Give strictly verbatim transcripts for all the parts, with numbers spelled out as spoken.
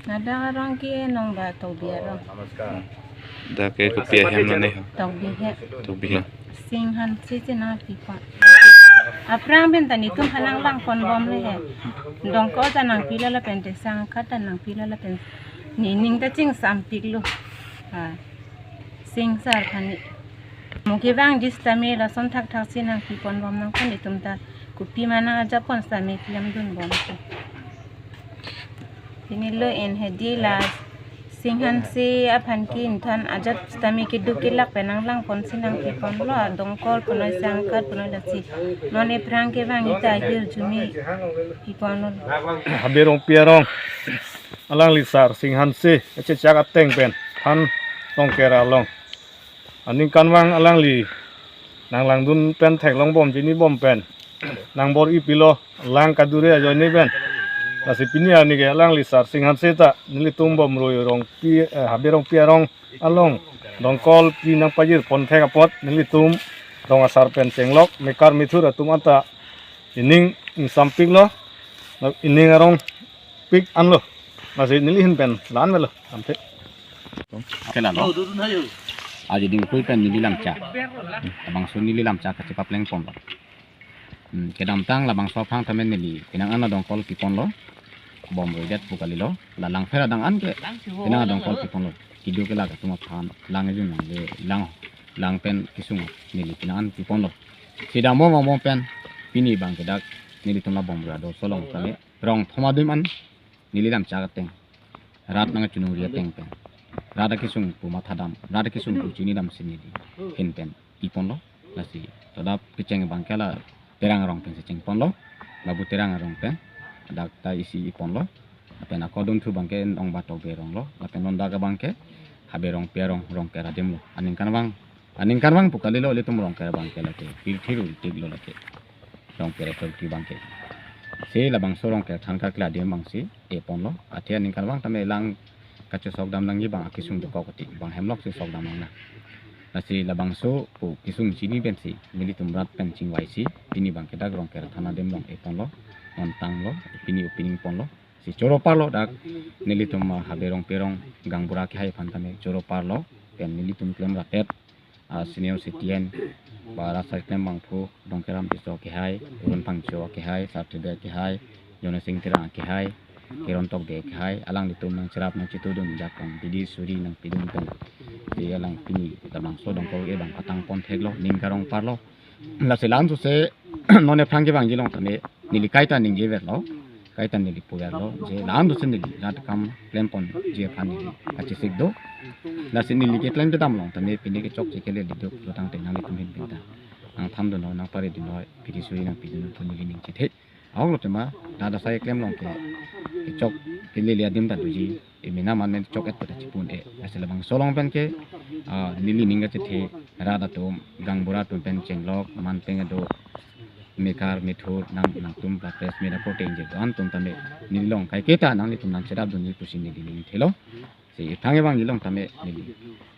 Ladak arong ke Nongbah Tokbi arong. Dak ke kopi ahem lo ne? Tokbi he. Tokbi he. Singhanse chenam pipo. Aphrang pen ta netum aphan nanglang ponbom le he. Dongkol ta nangpilo lapen te sangkhat ta nangpilo lapen nening ta chingsampiklo. Ah. Sing sar aphan ne. Mo kevangji sitame lason thakthak si nangpi ponbom nangkok, netum ta kopi ma nang-ajap pon sitame klemdunbom. Pini lo en hedi la Singhanse aphan ke inthan ajat sitame keduk kelak pen nanglang pon si nangpi ponlo, dongkol punoi sangkhat punoi lasi. Non ephrang kevangji ta hirjume pi ponlo. Habe Rongpi arong, alangli sar Singhanse, kachechak ateng pen than Rongker along. Aningkanvang alangli nanglangdun pen theklongbom chinibom pen nangbor-ipilo, lang kadure ajoine pen. Lasi pini arni ke alangli sar Singhanse ta nelitum Bomrui Rongpi, eh, Habe Rongpi arong along dongkol pi nangpajir pon thek apot nelitum rong asar pen chenglok mekar methur atum anta ining ingsampiklo, ining arongpik anlo. Lasi neli ahin pen la-an avelo, lamthe. Kela lo. Ajo dingpui pen neli lamchak. Labangso neli lamchak kachepapleng ponlo. Hmm, kedamtang labangso aphrang tame neli penang an adongkol pi ponlo. Bomrui det pu kalilo. La langpher adang an ke penang adongkol pi ponlo. Keduk kelak atum aphan lang ejun lang le lang, lang pen kesung neli penang an pi ponlo. Si dambom dambom pen pini abang ke dak nelitum la Bomrui ador solong tame rong thom adim an neli lamchak ateng, rat nangchiningri ateng pen, rat akesung pu mathadam, rat akesung pu chinidam si neli ahin pen pi ponlo. Lasi todap kecheng abang ke la Terang arong pen si cheng ponlo, Babu Terang arong pen, dak ta isi pi ponlo. Lapen ako dunthu abang ke Nongbah Tokbi arong lo, lapen non dak abang ke Habe Rongpi arong, Rongker adim lo. Aningkanvang, aningkanvang pu kalilo, ilitum Rongker abang ke lake pirthe ru tik lo lake. Rongker atum abang ke. Si labangso Rongker than kakle adim abang si pi ponlo. Athe aningkanvang tame lang kachesokdam nangji abang akesung dokok ati, bang hemlok si sokdam nangne. Lasi labangso pu kesung chini pensi nelitum rat pen chingvai si pini abang ke dak Rongker than adim along pi ponlo, non tanglo, pini opening ponlo. Si choro parlo dak nelitum, ah, Habe Rongpi arong gaonbura kehai aphan tame choro parlo, pen nelitum klem ratet, ah, senior citizen, ba rat asai klembangphu, Dongkeram Tisso kehai, Run Phangcho kehai, Sarthe Bey kehai, Jonesing Terang kehai, Kiron Tokbi kehai, alanglitum nangcherap nangchetudun jakong bidi suri nangpidun pen. Si alang pini labangso dongkol ke bang patang pon theklo, ning karong parlo. Lasi la-an sose non ephrang kevangji along tame neli kaita ningje verlo, kaita neli pu verlo, je la-an sose neli rat akam klem ponji aphan neli kachesik do. Lasi neli keklem kedam along tame pini kechokche kele liduk lo tangte nanglitum ahin pen ta nangthandunnon, nangparidunnon, pirthe suri nangpidun pu neli ning chethe. Ahok lo tema, rat asai klem along ke kechok kelele adim ta doji, emena man men chok et pu ta chipun e. Lasi labangso along pen ke, ah, neli ning kachethe, rat atum, gaonbura atum pen chenglok, man peng ado, mekar methur nang, nangtum ba press meet aporte ingjir do-an atum tame neli along kaiketa nanglitum nangcherap dunji pusi neli ning thelo. Si ephrang kevangji along tame neli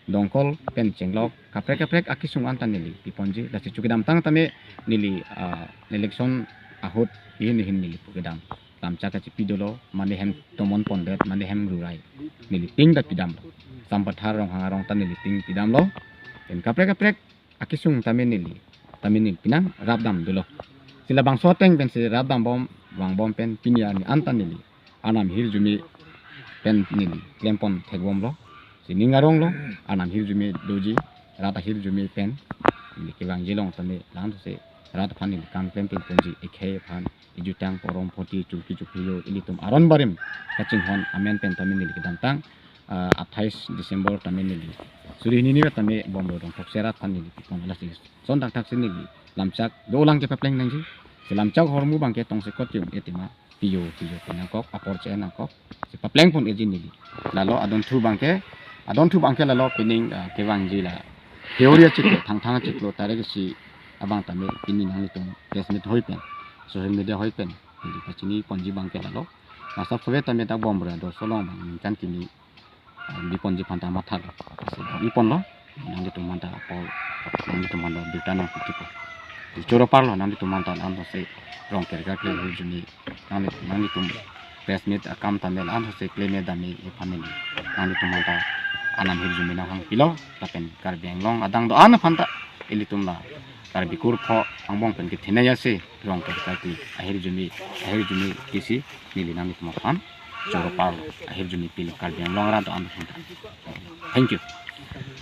dongkol pen chenglok kaprek kaprek akesung anta neli pi ponji. Lasi chu kedamtang tame neli, ah, election ahut ihin ihin neli pu kedam lamchak kachepi dolo, mane hem tomon pondet, mane hem rurai, neli ting ta pidamlo. Sampathar Ronghang arong ta neli ting pidamlo. Pen kaprek kaprek akesung tame neli, tame neli penang rapdam dolo. Si labangso ateng pen si rapdambom vangbom pen pini arni anta neli Arnam ahirjume pen neli klem pon thekbomlo. Si ning arong lo, Arnam ahirjume doji, rat ahirjume pen neli kevangji along tame la-an sose rat aphan neli kam klem pin ponji, ekhei aphan, ejutang porom photi chulki chukpilo, ilitum aron barim kachinghon amen pen tame neli kedamtang, ah, athais December tame neli suri hini ni tame Bomrui Rongthokse rat aphan neli pi pon. Lasi lason thakthak si neli lamchak dolang kepapleng nangji. Si lamchak ahormu abang ke tongsekot yong etima piyo piyo pi nangkok, apor che nangkok. Si papleng pon eji neli. Lalo adunthu abang ke, adunthu abang ke lalo pining, ah, kevangji la theory achiklo, thangthang achiklo, tare ke si abang tame pini nanglitum press meet hoi pen, social media hoi pen neli pachini ponji abang ke lalo. Masa sove tame dak Bomrui ador solong abang ningkan kimi, ah, pi ponji aphan ta mathalo. Si pi ponlo, nanglitum aphan ta apor, nanglitum aphan ta birta nangpi thupo. Choro parlo nanglitum aphan ta, la-an sose Rongker kakle ahirjume nangli, nanglitum press meet akam ta mel an hose kleme dame iphan neli nanglitum aphanta anam ahirjume nanghangpilo, lapen Karbi Anglong adang do-an aphanta ilitum la Karbi kurpho angbong pen kethenei ase, rong kerta ki ahirjume, ahirjume kisi neli nanglitum aphan choro palo, ahirjume pilo Karbi Anglong arat do-an aphanta. Thank you.